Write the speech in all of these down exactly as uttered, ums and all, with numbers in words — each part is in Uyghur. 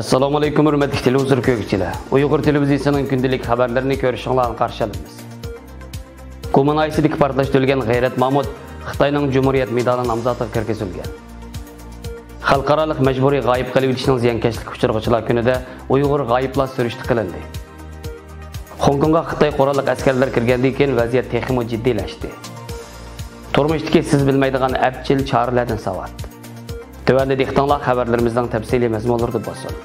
ئەسسالامۇئەلەيكۇم، ھۆرمەتلىك تېلېۋىزور كۆرگۈچىلەر. ئۇيغۇر تېلېۋىزىيىسىنىڭ كۈندىلىك خەۋەرلىرىنى كۆرۈشۈڭلارنى قارشى ئالىمىز. گۇما ناھىيەسىدىكى پارتلاشتا ئۆلگەن غەيرەت مامۇت خىتاينىڭ جۇمھۇرىيەت مېدالى نامزاتىغا كىرگۈزۈلگەن. خەلقئارالىق مەجبۇرىي غايىب قېلىۋېتىشنىڭ زىيانكەشلىكى ئۇچرىغۇچىلار كۈنىدە ئۇيغۇر غايىبلار سۈرۈشتە قىلىندى. خوڭكوڭغا خىتاي قوراللىق ئەسكەرلىرى كىرگەندىن كېيىن ۋەزىيەت تېخىمۇ جىددىيلەشتى. تۇرمۇشتىكى سىز بىلمەيدىغان ئەپچىل چارىلەردىن ساۋات. تۆۋەندە دىققىتىڭلار خەۋەرلىرىمىزنىڭ تەپسىلىي مەزمۇنلىرىدا بولسۇن.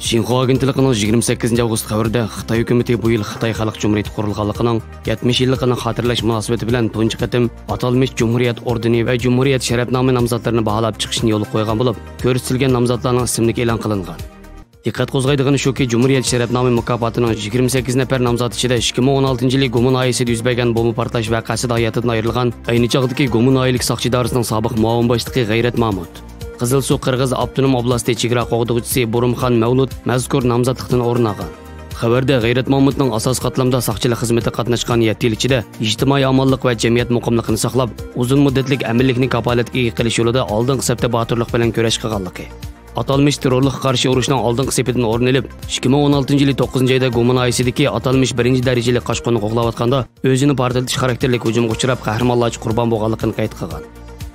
شىنخۇا ئاگېنتلىقىنىڭ يىگىرمە سەككىزىنچى ئاۋغۇست خەۋىرىدە خىتاي ھۆكۈمىتى بۇ يىل خىتاي خەلق جۇمھۇرىيىتى قۇرۇلغانلىقىنىڭ يەتمىش يىللىقىنى خاتىرىلەش مۇناسىۋىتى بىلەن تۇنجى قېتىم ئاتالمىش جۇمھۇرىيەت ئوردېنى ۋە جۇمھۇرىيەت شەرەپنامە نامزاتلىرىنى باھالاپ چىقىشنى يولغا قويغان بولۇپ، كۆرسىتىلگەن نامزاتلارنىڭ ئىسىملىكى ئېلان قىلىنغان. دىققەت قوزغايدىغىنى شۇكى، جۇمھۇرىيەت شەرەپنامە مۇكاپاتىنىڭ يىگىرمە سەككىز نەپەر نامزات ئىچىدە ئىككى مىڭ ئون ئالتىنچى يىلى گۇما ناھىيەسىدە يۈز بەرگەن بومبا پارتلاش ۋەقەسىدە ھاياتىدىن ئايرىلغان، ئەينى چاغدىكى گۇما ناھىيەلىك ساقچى ئىدارىسىنىڭ سابىق مۇئاۋىن باشلىقى غەيرەت مامۇت، قىزىلسۇ قىرغىز ئاپتونوم ئوبلاستى چېگرا قوغدىغۇچىسى بۇرۇمخان مەۋلۇت مەزكۇر نامزاتلىقتىن ئورۇن ئالغان. خەۋەردە غەيرەت مامۇتنىڭ ئاساسىي قاتلامدا ساقچىلىق خىزمىتىگە قاتناشقان يەتتە يىل ئىچىدە ئىجتىمائىي ئامانلىق ۋە جەمئىيەت مۇقىملىقىنى ساقلاپ، ئۇزۇن مۇددەتلىك ئەمىنلىكنى كاپالەتكە ئىگە قىلىش يولىدا ئالدىنقى سەپتە باتۇرلۇق بىلەن كۈرەش قىلغانلىقى، ئاتالمىش تېررورلۇققا قارشى ئۇرۇشنىڭ ئالدىنقى سېپىدىن ئورۇن ئېلىپ، ئىككى مىڭ ئون ئالتىنچى يىلى توققۇزىنچى ئايدا گۇما ناھىيەسىدىكى ئاتالمىش بىرىنچى دەرىجىلىك قاچقۇننى قوغلاۋاتقاندا ئۆزىنى پارتلىتىش خاراكتېرلىك ھۇجۇمغا ئۇچراپ، قەھرىمانلارچە قۇربان بولغانلىقىنى قەيت قىلغان.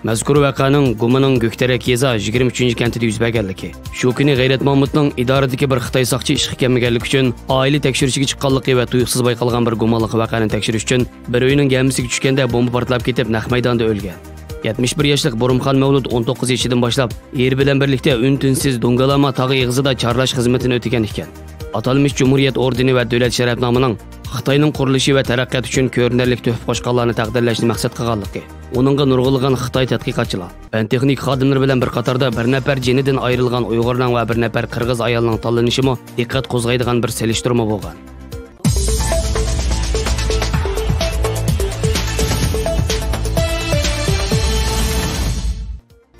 مەزكۇر ۋەقەنىڭ گۇمىنىڭ گۆكتېرەك يېزا يىگىرمە ئۈچىنچى كەنتىدە يۈز بەرگەنلىكى، شۇ كۈنى غەيرەت مامۇتنىڭ ئىدارىدىكى بىر خىتاي ساقچى ئىشقا كەلمىگەنلىكى ئۈچۈن ئائىلە تەكشۈرۈشىگە چىققانلىقى ۋە تۇيۇقسىز بايقالغان بىر گۇمانلىق ۋەقەنى تەكشۈرۈش ئۈچۈن بىر ئۆينىڭ گەمىسىگە چۈشكەندە بومبا پارتلاپ كېتىپ نەق مەيداندا ئۆلگەن. يەتمىش بىر ياشلىق بۇرۇمخان مەۋلۇت ئون توققۇز يېشىدىن باشلاپ ئېرى بىلەن بىرلىكتە ئۈن-تىنسىز دۇڭگالاما تاغ ئېغىزىدا چارلاش خىزمىتىنى ئۆتىگەن ئىكەن. ئاتالمىش جۇمھۇرىيەت ئوردېنى ۋە دۆلەت شەرەپنامىنىڭ خىتاينىڭ قۇرۇلۇشى ۋە تەرەققىياتى ئۈچۈن كۆرۈنەرلىك تۆھپە قوشقانلارنى تەقدىرلەشنى مەقسەت قىلغانلىقى، ئۇنىڭغا نۇرغۇنلىغان خىتاي تەتقىقاتچىلار، پەن-تېخنىكا خادىملىرى بىلەن بىر قاتاردا بىر نەپەر جېنىدىن ئايرىلغان ئۇيغۇرنىڭ ۋە بىر نەپەر قىرغىز ئايالنىڭ تاللىنىشىمۇ دىققەت قوزغايدىغان بىر سېلىشتۇرما بولغان.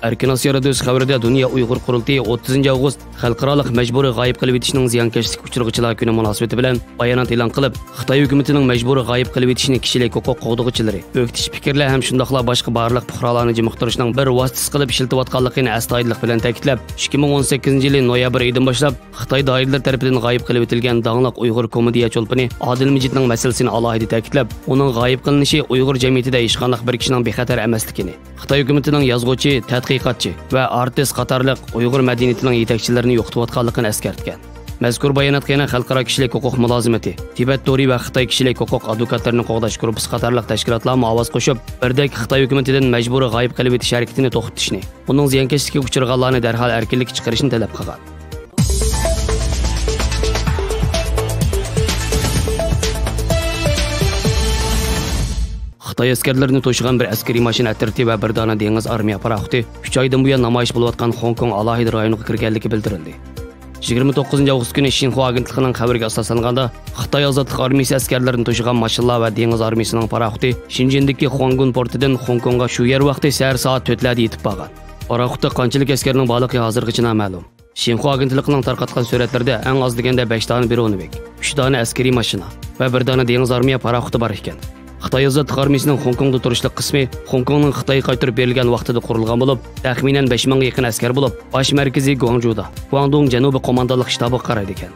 ئەركىن ئاسىيا رادىيوسى خەۋىرىدە دۇنيا ئۇيغۇر قۇرۇلتىيى ئوتتۇزىنچى ئاۋغۇست خەلقئارالىق مەجبۇرىي غايىب قېلىۋېتىشنىڭ زىيانكەشلىككە ئۇچرىغۇچىلار كۈنى مۇناسىۋىتى بىلەن بايانات ئېلان قىلىپ، خىتاي ھۆكۈمىتىنىڭ مەجبۇرىي غايىب قېلىۋېتىشنى كىشىلىك ھوقۇق قوغدىغۇچىلىرى، ئۆكتىچى پىكىرلەر ھەم شۇنداقلا باشقا بارلىق پۇقرالارنى جىمىقتۇرۇشنىڭ بىر ۋاسىتىسى قىلىپ ئىشلىتىۋاتقانلىقىنى ئەستايىدىللىق بىلەن تەكىتلەپ، ئىككى مىڭ ئون سەككىزىنچى يىلى نويابىر ئېيىدىن باشلاپ خىتاي دائىرىلىرى تەرىپىدىن غايىب قېلىۋېتىلگەن داڭلىق ئۇيغۇر كومېدىيە چولپىنى ئادىل مىجىتنىڭ مەسىلىسىنى ئالاھىدە تەكىتلەپ، ئۇنىڭ غايىب قىلىنىشى ئۇيغۇر جەمئىيىتىدە ھېچقانداق بىر كىشىنىڭ بىخەتەر ئەمەسلىكىنى، خىتاي ھۆكۈمىتىنىڭ يازغۇچى، تەتقىقاتچى ۋە ئارتىس قاتارلىق ئۇيغۇر مەدەنىيىتىنىڭ يېتەكچىلىرىنى يوقىتىۋاتقانلىقىنى ئەسكەرتكەن. مەزكۇر باياناتقا يەنە خەلقئارا كىشىلىك ھوقۇق مۇلازىمىتى، تىبەت تورى ۋە خىتاي كىشىلىك ھوقۇق ئادۋوكاتلىرىنى قوغداش گۇرۇپپىسى قاتارلىق تەشكىلاتلارمۇ ئاۋاز قوشۇپ، بىردەك خىتاي ھۆكۈمىتىدىن مەجبۇرىي غايىب قېلىۋېتىش ھەرىكىتىنى توختىتىشنى، ئۇنىڭ زىيانكەشلىككە ئۇچرىغانلارنى دەرھال ئەركىنلىككە چىقىرىشنى تەلەپ قىلغان. خىتاي ئەسكەرلىرىنى توشۇغان بىر ئەسكىرىي ماشىنا ئەترىتى ۋە بىر دانە دېڭىز ئارمىيە پاراخوتى ئۈچ ئايدىن بۇيان نامايىش بولۇۋاتقان خوڭكوڭ ئالاھىدە رايونىغا كىرگەنلىكى بىلدۈرۈلدى. يىگىرمە توققۇزىنچى ئاۋغۇست كۈنى شىنخۇا ئاگېنتلىقىنىڭ خەۋىرىگە ئاساسلانغاندا، خىتاي ئازادلىق ئارمىيىسى ئەسكەرلىرىنى توشۇغان ماشىنىلار ۋە دېڭىز ئارمىيىسىنىڭ پاراخوتى شېنجېندىكى خۇاڭگۇن پورتىدىن خوڭكوڭغا شۇ يەر ۋاقتى سەھەر سائەت تۆتلەردە يېتىپ بارغان. پاراخوتتا قانچىلىك ئەسكەرنىڭ بارلىقى ھازىرغىچە نامەلۇم. شىنخۇا ئاگېنتلىقىنىڭ تارقاتقان سۈرەتلىرىدە ئەڭ ئاز دېگەندە بەش دانە برونېۋىك، ئۈچ دانە ئەسكىرىي ماشىنا ۋە بىر دانە دېڭىز ئارمىيە پاراخوتى بار ئىكەن. خىتاي ئازادلىق ئارمىيىسىنىڭ خوڭكوڭدا تۇرۇشلۇق قىسمى خوڭكوڭنىڭ خىتايغا قايتۇرۇپ بېرىلگەن ۋاقتىدا قۇرۇلغان بولۇپ، تەخمىنەن بەش مىڭغا يېقىن ئەسكەر بولۇپ، باش مەركىزى گۇاڭجۇدا، گۇاڭدۇڭ جەنۇبىي قوماندانلىق شتابىغا قارايدىكەن.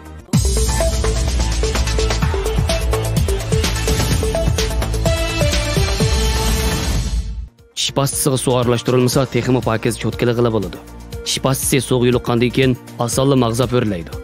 چىش پاستىسىغا سۇ ئارىلاشتۇرۇلمىسا، تېخىمۇ پاكىز چوتكىلىغىلى بولىدۇ. چىش پاستىسى سۇغا يولۇققاندىن كېيىن، ئاسانلا ماغزاپ ئۆرلەيدۇ.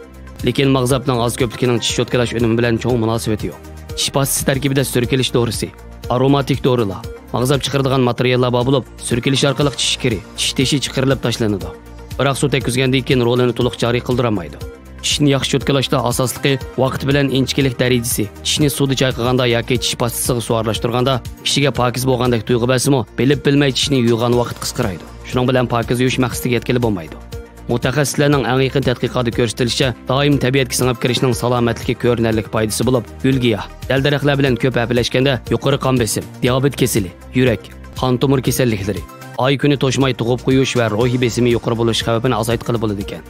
لېكىن ماغزاپنىڭ ئاز-كۆپلۈكىنىڭ چىش چوتكىلاش ئۈنۈمى بىلەن چوڭ مۇناسىۋىتى يوق. چىش پاستىسى تەركىبىدە سۈركىلىش دورىسى، ئاروماتىك دورىلار، ماغزاپ چىقىرىدىغان ماتېرىياللار بار بولۇپ، سۈركىلىش ئارقىلىق چىش كىرى، چىش تېشى چىقىرىلىپ تاشلىنىدۇ. بىراق سۇ تەگكۈزگەندىن كېيىن رولىنى تولۇق جارى قىلدۇرالمايدۇ. چىشنى ياخشى چوتكىلاشتا ئاساسلىقى ۋاقىت بىلەن ئىنچىكىلىك دەرىجىسى، چىشنى سۇدا چايقىغاندا ياكى چىش پاستىسىغا سۇ ئارىلاشتۇرغاندا كىشىگە پاكىز بولغاندەك تۇيغۇ بەرسىمۇ، بىلىپ بىلمەي چىشنى يۇيغان ۋاقىت قىسقىرايدۇ. شۇنىڭ بىلەن پاكىز يۇيۇش مەقسىتىگە يەتكىلى بولمايدۇ. مۇتەخەسسىسلەرنىڭ ئەڭ يېقىن تەتقىقاتىدا كۆرسىتىلىشىچە، دائىم تەبىئەتكە سىڭىپ كىرىشنىڭ سالامەتلىككە كۆرۈنەرلىك پايدىسى بولۇپ، گۈل-گىياھ، دەل-دەرەخلەر بىلەن كۆپ ھەپىلەشكەندە يۇقىرى قان بېسىم، دىيابېت كېسىلى، يۈرەك، قان تومۇر كېسەللىكلىرى، ئاي-كۈنى توشماي تۇغۇپ قويۇش ۋە روھىي بېسىمى يۇقىرى بولۇش خەۋپىنى ئازايتقىلى بولىدىكەن.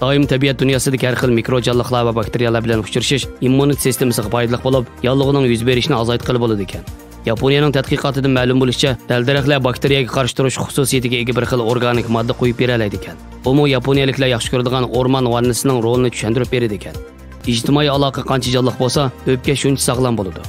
دائىم تەبىئەت دۇنياسىدىكى ھەر خىل مىكرو جانلىقلار ۋە باكتېرىيەلەر بىلەن ئۇچرىشىش ئىممۇنىتېت سىستېمىسىغا پايدىلىق بولۇپ، ياللۇغنىڭ يۈز بېرىشىنى ئازايتقىلى بولىدىكەن. ياپونىيەنىڭ تەتقىقاتىدىن مەلۇم بولۇشىچە، دەل-دەرەخلەر باكتېرىيەگە قارشى تۇرۇش خۇسۇسىيىتىگە ئىگە بىر خىل ئورگانىك ماددا قويۇپ بېرەلەيدىكەن. ئۇمۇ ياپونىيەلىكلەر ياخشى كۆرىدىغان ئورمان ۋاننىسىنىڭ رولىنى چۈشەندۈرۈپ بېرىدىكەن. ئىجتىمائىي ئالاقە قانچە جانلىق بولسا، ئۆپكە شۇنچە ساغلام بولىدۇ.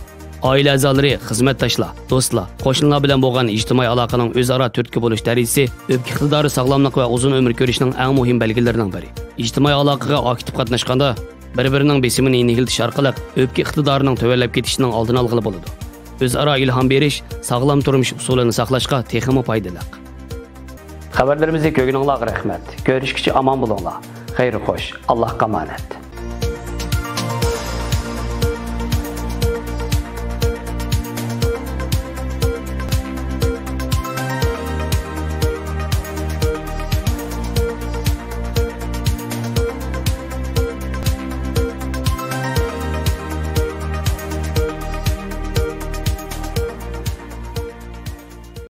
ئائىلە ئەزالىرى، خىزمەتداشلار، دوستلار، قوشنىلار بىلەن بولغان ئىجتىمائىي ئالاقىنىڭ ئۆزئارا تۈرتكە بولۇش دەرىجىسى ئۆپكە ئىقتىدارى ساغلاملىق ۋە ئۇزۇن ئۆمۈر كۆرۈشنىڭ ئەڭ مۇھىم بەلگىلىرىنىڭ بىرى. ئىجتىمائىي ئالاقىغا ئاكتىپ قاتناشقاندا، بىر-بىرىنىڭ بېسىمىنى يېنىكلىتىش ئارقىلىق ئۆپكە ئىقتىدارىنىڭ تۆۋەنلەپ كېتىشىنىڭ ئالدىنى ئالغىلى بولىدۇ. ئۆزئارا ئىلھام بېرىش ساغلام تۇرمۇش ئۇسۇلىنى ساقلاشقا تېخىمۇ پايدىلىق. خەۋەرلىرىمىزنى كۆرگىنىڭلارغا رەھمەت. كۆرۈشكىچە ئامان بولۇڭلار. خەير خوش، ئاللاھقا ئامانەت.